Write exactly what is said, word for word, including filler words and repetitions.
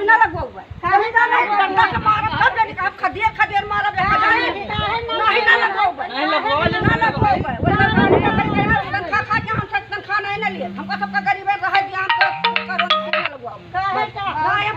ना लगवाऊ बा। काहे ना लगवाऊ बा? डंडा से मारब, तब जाने का आप खदिया खदिया मारब, यहाँ जाने। काहे ना लगवाऊ बा? नहीं लगवाऊ बा। ना लगवाऊ बा। वो सरकारी नौकरी के यहाँ तनख्वाह खा के हम सब तनख्वाह नहीं ना लिए। हमका सबका गरीब है, रहे दिया, हम तो करो ना लगवाऊ। काहे का? ना,